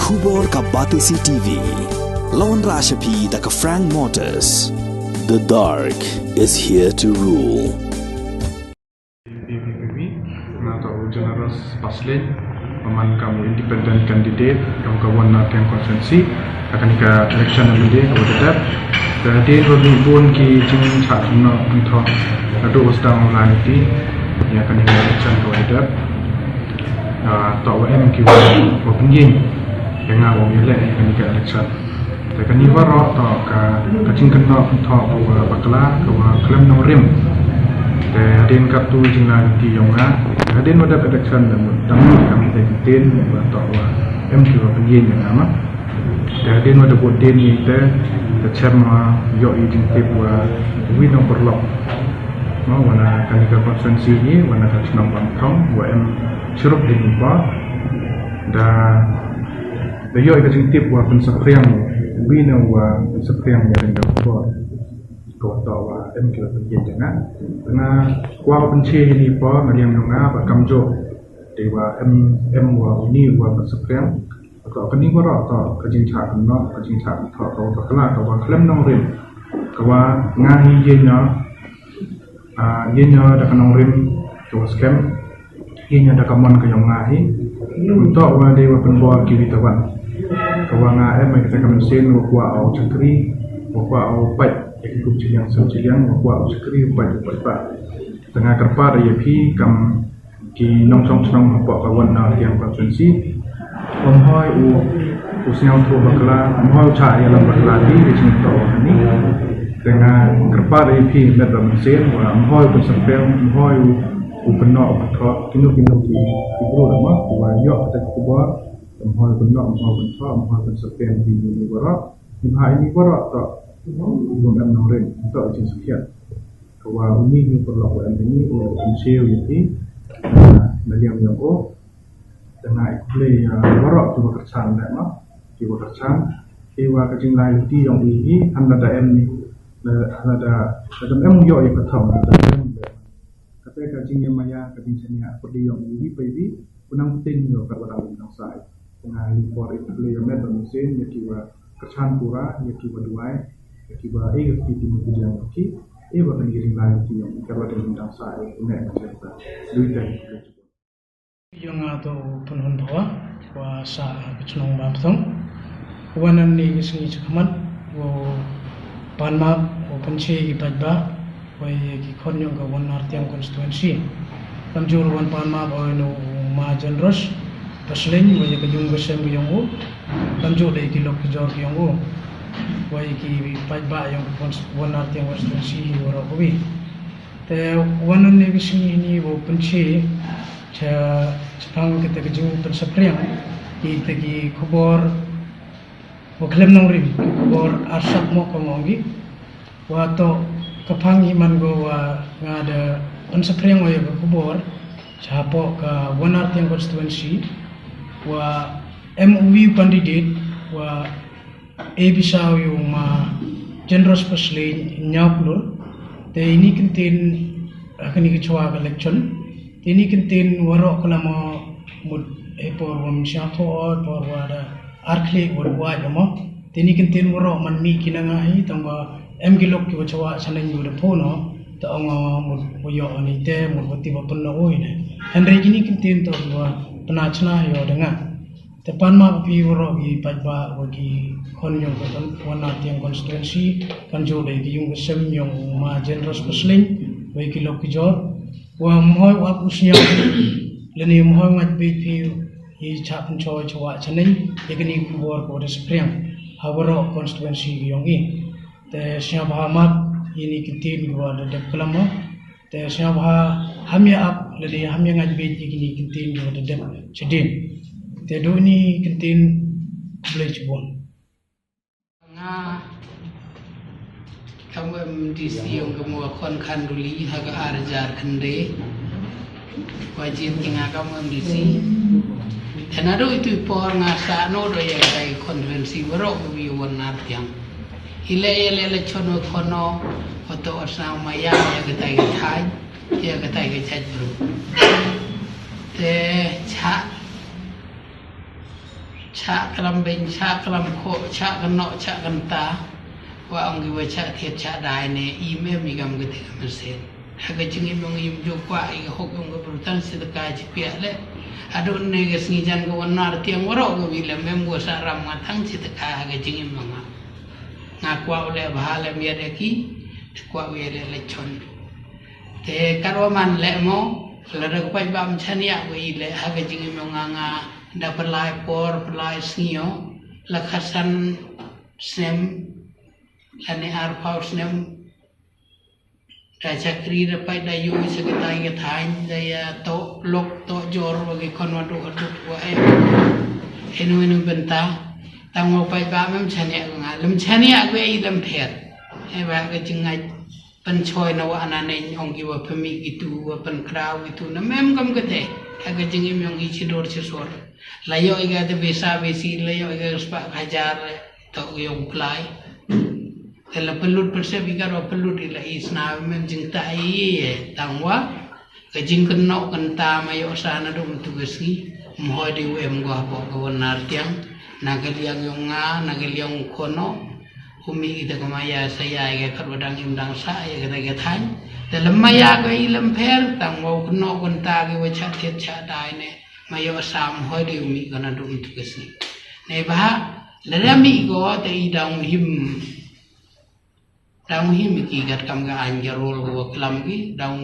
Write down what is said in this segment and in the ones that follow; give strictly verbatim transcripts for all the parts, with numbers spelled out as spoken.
Khubor ka Batesi T V. Lawan Rashapi da ka Frank Motors. The dark is here to rule. P P P, nga to u Generous Pasling, man kam u independent candidate jong ka One North Tiang constituency ha kane ka election M L A kaba dep. Te hadien ba bun ki jingshah kynnoh kynthoh naduh ba sdang online ïa kane ka election kaba dep. Ah, to wa em ki wa pynïeng ïa nga ban ïaleh ïa kane ka election. Te kane baroh to ka, ka jingkynnoh kynthoh ka wa bakla, ka wa khlem nongrim. Te hadien katto jingleh lynti jong nga, te hadien wa dep election da mut dang mut kam te ktien wa to wa em ki wa pynïeng ïa nga ma. Te hadien wa dep vote dien ni te, te chem wa ïoh i jingtip wa wi nongpyrlok. Ma, wa na kane ka constituency ni, wa na ka chnong Bangthong, wa em chirup dien ni pa. Da Da ïoh ïa ka jingtip wa pynsaphriang, wi na wa pynsaphriang ïa ring da khubor. Ka wa to wa em ki wa pynjin jana. Nga kwah pynshai ïa ni pa, na liang jong nga ba kamjooh. Dei wa em, em wa uni wa pynsaphriang. Ka kani wa rok to, ka jingshah kynnoh, ka jingshah kynnoh, ka wa bakla, ka wa khlem nongrim. Ka wa nga hi ïa nya, Ah, ïa nya da ka nongrim ka wa skhem, ïa nya da ka mon ka jong nga hi. Kumto wa dei wa pynbor ki wi tawan. Ka wa nga em ïa kata ka mynsiem wa kwah u shakri, wa kwah u pait ïa ki kum chiliang sem chiliang, wa kwah u shakri u pait u pait ba. Te nga kyrpad ïa phi kam ki nongshong shnong hapoh ka One North Tiang constituency. Ym hoi u, u sngewthuh bakla, ym hoi u shah ïalam bakla ki, ki jingthoh hani. Te nga kyrpad ïa phi met bad mynsiem, wa ym hoi u pynsaphriang, ym hoi u, u kynnoh u kynnoh, kino kino ki, ki briew lama, wa ïoh kata ka khubor, ym hoi u kynnoh, ym hoi u kynnoh, ym hoi u pynsaphriang, ki ni ni baroh, ym ha ini baroh, to, ym em nongrim, to, jingsakhiat. Ka wa uni hi paralok wa em ini, u pynshai ïa phi, na liang jong u, te nga ai khublei ïa baroh ki wa kyrchan leh ma, ki wa kyrchan, ki wa ka jinglai lynti jong i hi, han lada em ni, la, han lada, lada em ïoh ïa ka thong, lada em leh. Kata ka jingïa maya, ka jingshaniah, pyrdi jong i hi pa i hi, u nang pyntin ïa ka wa dang dang sai. Te nga ai por ïa khublei ïa met bad mynsiem, ïa ki wa kyrchan pura, ïa ki wa duwai, ïa ki wa ai ka kti ti mu ki jong ki, ai wa kani ka jinglai lynti jong i, ka wa dang dang sai, u neh ka jingta. Lui te. Ïa nga to u Pynhun Thawa, wa sah ha ka chnong Bamthong. Wa nangne ka sngi shakhmat, wa pan map, wa pynshai ki paidbah, wa ïa ki khon jong ka One North Tiang constituency. Kamjooh wan pan map, wa ïa u Ma Generous Pasling, wa ïa ka yung ka sem ka jong u. Kamjooh da ïa ki lok ki jor ka jong u. Wa ïa ki paidbah jong ka cons-, One North Tiang constituency, wa rok wi. Te wa nangne ka sngi ni wa pynshai, cha, chaphang kata ka jingpynsaphriang, kita ki khubor, wa khlem nongrim, ki khubor arsap mo ka mong ki. Wa to, ka phang hi man ko wa nga da pynsaphriang wa ïa ka khubor, cha hapoh ka One North Tiang constituency, wa em u wi u candidate, wa A B C U Ma Generous Pasling Nyaw Klur. Te ini kyntien, ah, kani ka chwa ka election. Te ini kyntien wa rok ka la mo mut e por wa mynsha tho o, por wa da ar khlieh wa da wai ka mo. Te ini kyntien wa rok man mi ki na nga hi, tang wa em ki lok ki wa chwa chaneng wa da pho no. Ta ong wa mut wa ïoh ani te, mut wa ti wa pynno oi ne. Hynrei kini kyntien to wa pynachna ïoh da nga. Te pan map phi wa rok ki paidbah wa ki khon jong ka One North Tiang constituency, kamjooh da ki yung ka sem jong u Ma Generous Pasling, wa ki lok ki jor, wa ym hoi u ap u sniaw, lane ym hoi u ngait beit phi, i chap nchoi chwa chaneng, ïa kani ka khubor ka wa da saphriang, ha wa rok constituency ka jong i. Te sngewbha map, ïa ini kyntien ka wa da dep klam mo, Te sngewbha ham ïa ap, lane ham ïa ngait beit ïa kini kyntien ki wa da dep shadien. Te dei ini kyntien khublei shibun. Nga kam u M D C ong ka mo khon Khanduli ha ka ar hajar khyndai. Wa jied ki nga kam u M D C. Te naduh itu i por nga sah noh da ïa ka constituency baroh ka wi One North Tiang. Ile ile le chon wa khono, wa to wa snam maya ïa ka tai ka thai, ïa ka tai ka jait bru. Te cha, Chah klam beng, chah klam khoh, chah kynnoh, chah kynta. Wa ong ki wa chah thied chah dai ne, im em i kam kate ka mynsiem. Ha ka jingim yong i im ju kwah i ka hok yong ka bru tang shi taka chi piah le. Haduh ne ka sngi jan ka wan nar tiang waroh ka wi lem em ko sa ram nga tang shi taka ha ka jingim yong nga. Nga kwah u le bha lem ya de ki, kwah u ya de le chon. Te kat wa man le mo, lada ka paidbah ym chaniah ko i le ha ka jingim yong nga, nga da pynlai por, pynlai sngi o, la khatsan snem, lane arphew snem, da chakri da pait da ïoh sha katai ka thaiñ, da ïa toh lok toh jor wa ki khon wa duh wa duh wa em. Inu inu bynta, tang wa paidbah ym chaniah ko nga, lym chaniah ko i lem pher. E ba ka jingngeit pynchoi na wa ana neng ong ki wa pynmih kitu, wa pynkhraw kitu, na mem kam kate. Ha ka jingim yong i chi dor chi sor. La ïoh i ka te besa besi, la ïoh i ka spah hajar, toh yong plai. Te la pynlut pynsep i ka ro pynlut i la i sna mem jingta i ye, tang wa ka jingkynnoh kynta ma ïoh sa na dum tu ka sngi. Mhoi de u em ko hapoh ka wan nar tiang. Na ka liang yong nga, na ka liang u khono. U mih i ta ka maya sa ya i ka kat wa dang im dang sa ya ka ta ka thaiñ. Te lem maya ko i lem pher, tang wa u kynnoh kynta ki wa chah thied chah dai ne. Ma ïoh sa mhoi de u mih ko na dum tu ka sngi. Ne ba, lada mih ko te i dang him. Dang him ki kat kam ka aiñ ka rol ko wa klam ki, dang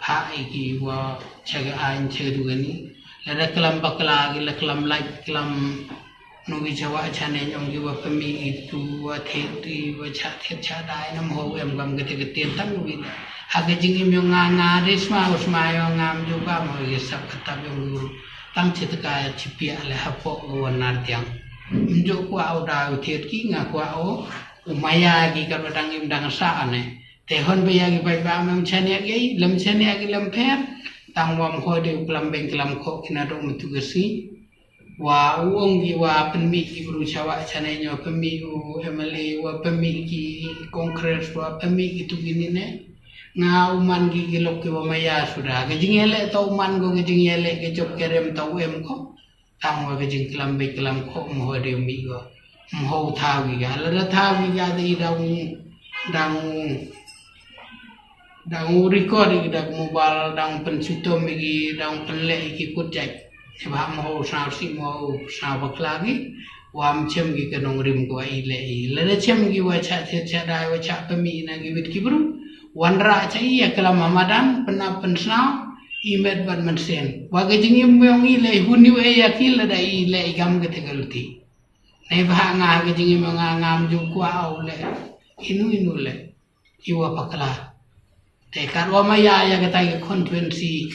phah i ki wa cha ka aiñ cha ka tu ka ni. Lada klam bakla ki la klam lait klam nu ki cha wa cha ne nyong ki wa pynmih i tu wa thied i wa cha thied cha dai nam ho em kam ka te ka tien tang wi. Ha ka jingim yong nga nga de sma u sma yong nga ym ju ba mo i sap ka tap yong gu. Tang chi taka chi piah le hapoh ka wan nar tiang. Ym ju kwah u da u thied ki nga kwah u. U maya ki kat wa dang im dang sa ne. Te hon ba ya ki paidbah mem chaniah ki, lem chaniah ki lem pher. Tang wa mhoi de u klam beng klam khoh ki na dok myntu ka sngi. Wa u ong ki wa pynmih ki bru cha wa cha ne nyo pynmih u M L A wa pynmih ki Congress wa pynmih ki tu ki ni ne. Nga u man ki ki lok ki wa maya suda. Ka jingïaleh to u man ko ka jingïaleh ka jop ka rem to u em ko. Tang wa ka jingklam beit klam khoh mho de u mih ko. Mho u thaw ki ga. Lada thaw ki ga de i dang, dang, dang u record i da ka mobile, dang pynsutom i ki, dang pynleh i ki kut jait. Ba mho u snaw sih, mho u snaw bakla ki. Wa ym chem ki ka nongrim ko i leh i. Lada chem ki wa cha thied cha dai wa cha pynmih na ki wit ki bru. Wanrah cha i ïa klam ha madan, pynap pynsnaw, i met bad mynsiem. Wa ka jingim yong i leh i hun i wa ïa ki lada i leh i kam ka te ka luti. Nei ba nga ka jingim yong nga ngam ju kwah u leh. Inu inu leh. I wa bakla. Te kat wa maya ïa ka tai ka constituency.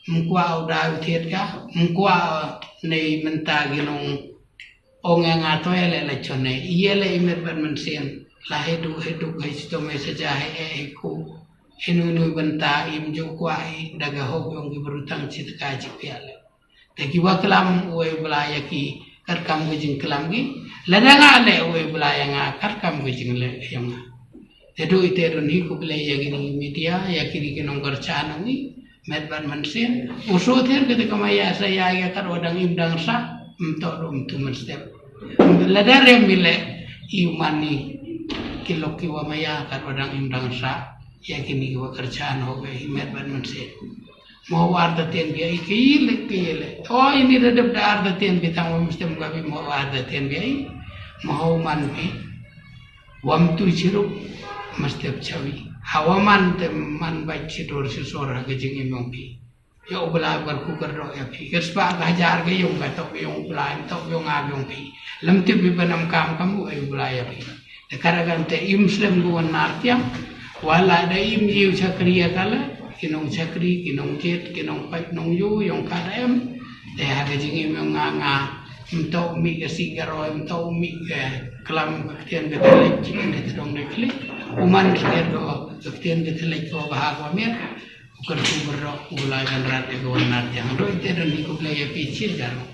Ym kwah u da u thied ka. Ym kwah nei mynta ki nong Ong ïa nga to ïa leh la chon ne, ïa leh i met bad mynsiem, la he duk he duk he chitom he saja he eh he ku, he nu nu bynta im ju kwah i da ka hok yong ki bru tang chi taka chi pia leh. Te ki wa klam u e u Blai ïa ki, kat kam ka jingklam ki, lada nga leh u e u Blai ïa nga, kat kam ka jingleh yong nga. Te du ite don hi khublei ïa kini ki media, ïa kini ki nongkyrchan ngi, met bad mynsiem. U shu thied kata ka maya sa ïa ïa kat wa dang im dang sah, ym toh du ym tu mynstep. Lada rem i leh, i u man i, ki lok ki wa maya kat wa dang im dang sah, ïa kini ki wa kyrchan ho ka i met bad mynsiem. Mo wa artatien bia i ki leh ki leh. O ini da dep da artatien bia tang wa mynstep ka bi mo wa artatien bia i. Mo man bi. Wam tu chirup, mastep chawi. Hawa man te man bai chidor chisor ha ka jingim yong phi. Ïa u Blai bar ku kar dok ïa phi. Ka spah ka hajar ka yong ka tok yong u Blai, tok yong nga yong phi. Lam tip phi ba nam kam kam u ai u Blai ïa phi. Te kara kan te im slem ku wan nar tiang. Wala da im jiu chakri ïa kala. Ki nong chakri, ki nong jet, ki nong pait nong yu, yong ka da em. Te ha ka jingim yong nga nga. Mto mi ka si ka roi, mto mi ka klam ka ktien ka tele, chicken ka tedong de klik. Uman ka ktien ka tele ko ba ha ko mir. Kyrkhu berok u Blai kan rat ïa ka wan nar tiang. Doi te don hi khublei ïa phi chir jaruk.